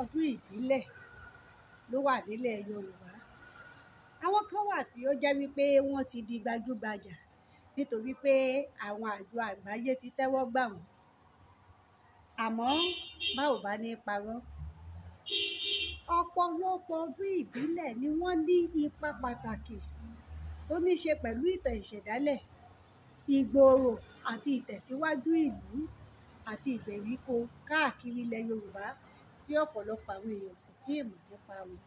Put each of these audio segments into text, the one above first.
ọdún ìbílẹ̀ ló wà nílẹ̀ Yorùbá. Àwọn kan wà tí ó jẹ́ wípé wọ́n ti di gbajúgbajà nítorí pé àwọn àjọ àgbáyé ti tẹ́wọ́ gbà wọ́n. Àmọ́ bá ò bá ní parọ́, ọ̀pọ̀lọpọ̀ ọdún ìbílẹ̀ ni wọ́n ní ipa pàtàkì tó ní ṣe pẹ̀lú ìtàn ìṣẹ̀dálẹ̀, ìgbòòrò àti ìtẹ̀síwájú ìlú àti ìgbèríko káàkiri ilẹ̀ Yorùbá tí ọ̀pọ̀lọpọ̀ àwọn èèyàn ò sì tíì mọ̀ nípa wọn.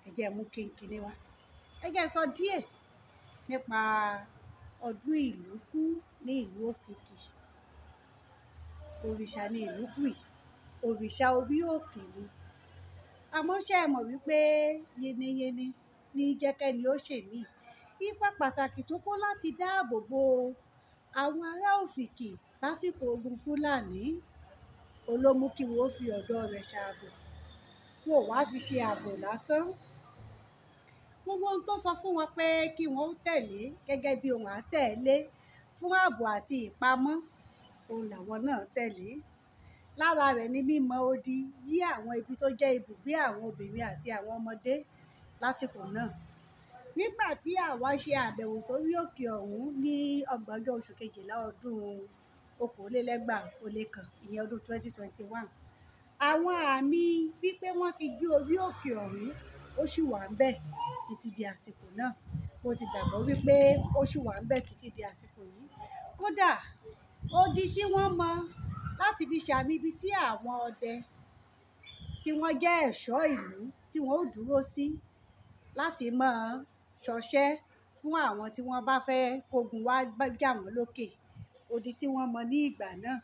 Ẹ jẹ́ n mú kínkínní wá. Ẹ jẹ́ n sọ díẹ̀ nípa ọdún Ìlúkú ní ìlú Òfìkì. Òrìṣà ni Ìlúkú yìí, òrìṣà orí òkè ni. Àmọ́ ṣé ẹ mọ̀ wípé yiniyini ní jẹ́ kẹ́ni ó ṣèmíì. Ipa pàtàkì tó kó láti dáàbò bo àwọn ará Òfìkì lásìkò ogun Fúlàní, òun ló mú kí wọ́n ó fi ọ̀dọ̀ rẹ̀ ṣààbò. Wọn ò wá fi ṣe ààbò lásán. Gbogbo ohun tó sọ fún wọn pé kí wọ́n ó tẹ̀lé gẹ́gẹ́ bí ohun àátẹ̀lé fún ààbò àti ìpamọ́, òun làwọn náà tẹ̀lé. Lára rẹ̀ ni mímọ odi yí àwọn ibi tó jẹ́ ibùgbé àwọn obìnrin àti àwọn ọmọdé lásìkò náà. Nígbà tí àwa ṣe àbẹ̀wò sórí òkè ọ̀hún ní ọgbọ̀njọ́ oṣù kejìlá ọdún 2021, ìyẹn ọdún 2021, àwọn àmì wípé wọ́n ti gbé orí òkè ọ̀hún ó sì wà ńbẹ̀ títí di àsìkò náà. Mo sì gbàgbọ́ wípé ó sì wà ńbẹ̀ títí di àsìkò yìí. Kódà odi tí wọ́n mọ láti fi ṣàmì ibi tí àwọn ọdẹ tí wọ́n jẹ́ ẹ̀ṣọ́ ìlú tí wọ́n ó dúró sí láti máa ṣọṣẹ́ fún àwọn tí wọ́n bá fẹ́ kógun wá jà wọ́n lókè. Odi tí wọ́n mọ ní ìgbà náà,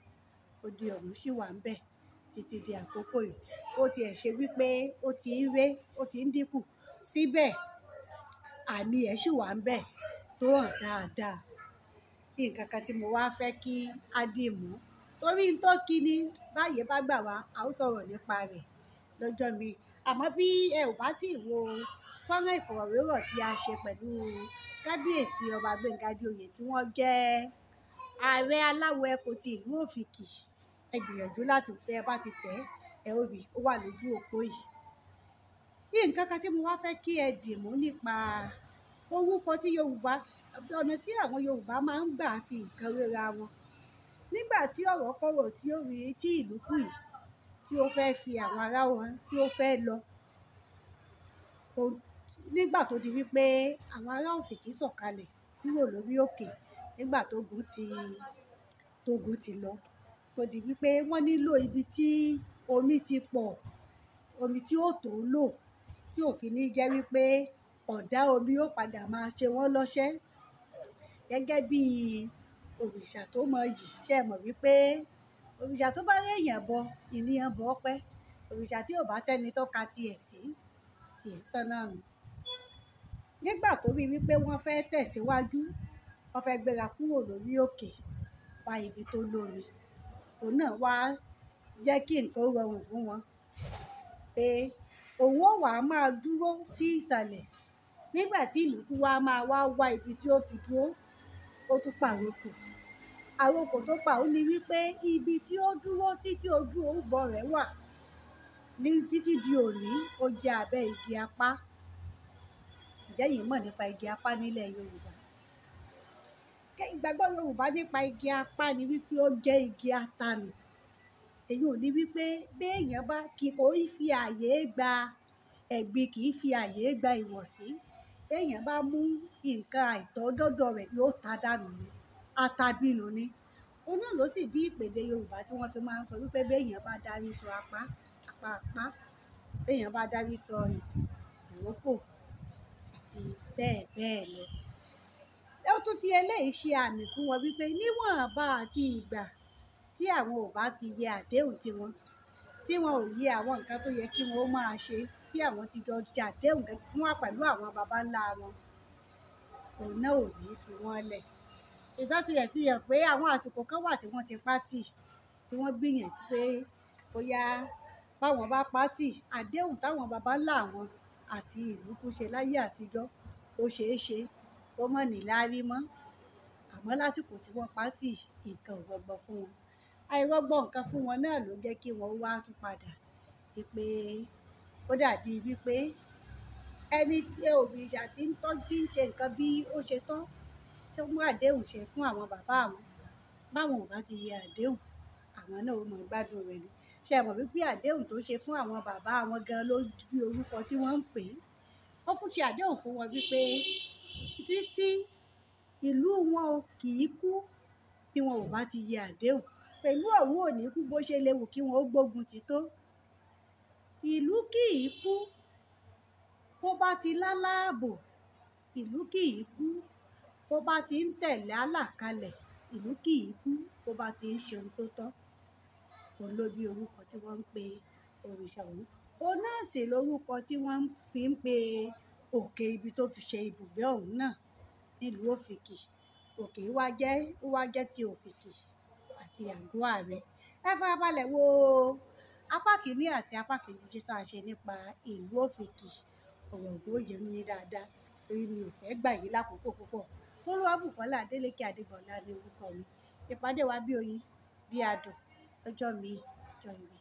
odi ọ̀hún sì wà ńbẹ̀ títí di àkókò yìí. Ó ti ẹ̀ ṣe wípé ó ti ń ré, ó ti ń dínkù, síbẹ̀ àmì ẹ̀ sì wà ńbẹ̀ tó hàn dáadáa. Nǹkan kan tí mo wá fẹ́ kí á dì mú, torí n tó kí ni báyé bá gbà wá, a ó sọ̀rọ̀ nípa rẹ̀ lọ́jọ́ mi. Àmọ́ bí ẹ ò bá tíì wo fọ́nrán ìfọ̀rọ̀wérọ̀ tí a ṣe pẹ̀lú Kábíyèsí Ọba Gbénga Adéoyè tí wọ́n jẹ́ ààrẹ Aláwọ̀ Ẹkùn ti ìlú Òfìkì, ẹ gbìyànjú láti tẹ ẹ bá ti tẹ̀ ẹ ó rí, ó wà lójú òpó yìí. Nǹkan kan tí mo wá fẹ́ kí ẹ dì mú nípa orúkọ tí Yorùbá, ọ̀nà tí àwọn Yorùbá máa ń gbà fi nǹkan wéra wọn. Nígbà tí ọ̀rọ̀ kọ́rọ̀ tí ó rí tí Ìlúkú yìí tí ó fẹ́ fi àwọn ará wọn tí ó fẹ́ lọ, nígbà tó di wípé àwọn ará Òfìkì sọ̀kalẹ̀ kúrò lórí òkè nígbà tógun ti lọ, tó di wípé wọ́n nílò ibi tí omi ti pọ̀, omi tí ó tó lò, tí ò fi ní jẹ́ wípé ọ̀dá omi ó padà máa ṣe wọ́n lọ́ṣẹ́. Gẹ́gẹ́ bí òrìṣà tó mọyì, ṣé ẹ mọ̀ wípé òrìṣà tó bá rí èèyàn bọ, ìníyàn bọ́ pẹ́. Òrìṣà tí ò bá sẹ́ni tó ka tiẹ̀ sí, tiẹ̀ tán náà nù. Nígbà tó rí wípé wọ́n fẹ́ tẹ̀síwájú, wọ́n fẹ́ gbéra kúrò lórí òkè wá ibi tó lómi, òun náà wá jẹ́ kí nǹkan ó rọrùn fún wọn pé òun ó wá máa dúró sí ìsàlẹ̀. Nígbà tí Ìlúkú wá máa wá wá ibi tí ó fi dúró, ó tún pàrokò. Àrokò tó pa òun ni wípé ibi tí ó dúró sí tí ojú orúbọ rẹ̀ wà ní títí di òní, ó jẹ́ abẹ́ igi apá. Ǹjẹ́ ẹ̀yin mọ̀ nípa igi apá nílẹ̀ Yorùbá? Ìgbàgbọ́ Yorùbá nípa igi apá ni wípé ó jẹ́ igi atanù. Èyí ò ní wípé bí èèyàn bá kì í fi ààyè gba ẹ̀gbin, kì í fi ààyè gba ìwọ̀sí. Bí èèyàn bá mú nǹkan àìtọ́ dọ́dọ̀ rẹ̀, yóò ta dànù ni, atabínú ni. Òun náà ló sì bí ìpèdè Yorùbá tí wọ́n fi máa ń sọ wípé bí èèyàn bá dárí sọ apá, apá apá, bí èèyàn bá dárí sọ ìrókò àti bẹ́ẹ̀ bẹ́ẹ̀ lọ. Ó tún fi eléyìí ṣe àmì fún wọn wípé níwọ̀nba àti ìgbà tí àwọn ò bá ti yẹ àdéhùn tiwọn, tí wọn ò yẹ àwọn nǹkan tó yẹ kí wọn ó máa ṣe, tí àwọn ti jọ ṣe àdéhùn fún wa pẹ̀lú àwọn baba ńlá wọn, òun náà ò ní fi wọ́n lẹ̀. Ìtàn tilẹ̀ fi hàn pé àwọn àsìkò kan wà tí wọ́n ti pátì, tí wọ́n gbìyànjú pé bóyá báwọn bá pátì, àdéhùn táwọn baba ńlá wọn àti Ìlúkú ṣe láyé àtijọ́, ó ṣeé ṣe kó mọ̀ ní láárí mọ́. Àmọ́ lásìkò tí wọ́n pátì, nǹkan ò rọgbọ fún wọn. Àìrọgbọ nǹkan fún wọn náà ló jẹ́ kí wọ́n wá tún padà Wípé ó dàbí wípé ẹni tí òrìṣà tí ń tọ́jú ń ṣe nǹkan bí ó ṣe tọ́ tó mú àdéhùn ṣe fún àwọn bàbá àwọn, báwọn ò bá ti yẹ àdéhùn, àwọn náà ó mọ̀ gbádùn rẹ̀ ni. Ṣé ẹ mọ̀ wípé àdéhùn tó ṣe fún àwọn bàbá àwọn gan ló bí orúkọ tí wọ́n ń pè é. Ó fún ṣe àdéhùn fún wọn wípé títí ìlú wọn ò kì í kú bí wọn ò bá ti yẹ àdéhùn. Pẹ̀lú ọ̀hún ò ní kú bó ṣe léwu kí wọn ó gbógun ti tó. Ìlú kì í kú bó bá ti láláàbò, ìlú kì í kú bó bá ti ń tẹ̀lé àlàkalẹ̀, ìlú kì í kú bó bá ti ń ṣe ohun tó tọ́. Òun ló bí orúkọ tí wọ́n ń pe òrìṣà ọ̀hún. Òun náà sì lórúkọ tí wọ́n fi ń pe òkè ibi tó fi ṣe ibùgbé ọ̀hún náà nílùú Òfìkì. Òkè wá jẹ́ ti Òfìkì àti Àgọ́ Ààrẹ. Ẹ farabalẹ̀ wo apá kìíní àti apá kejì tí a ṣe nípa ìlú Òfìkì. Ọ̀rọ̀ ògbó yé mi dáadáa torí mi ò fẹ́ gbà yín lákòókò púpọ̀. Olúwabùkọ́lá Adélékè Adégbọlá ní orúkọ mi. Ìpàdé wa bí oyin, bí adùn, ọjọ́ mi, ọjọ́ ire.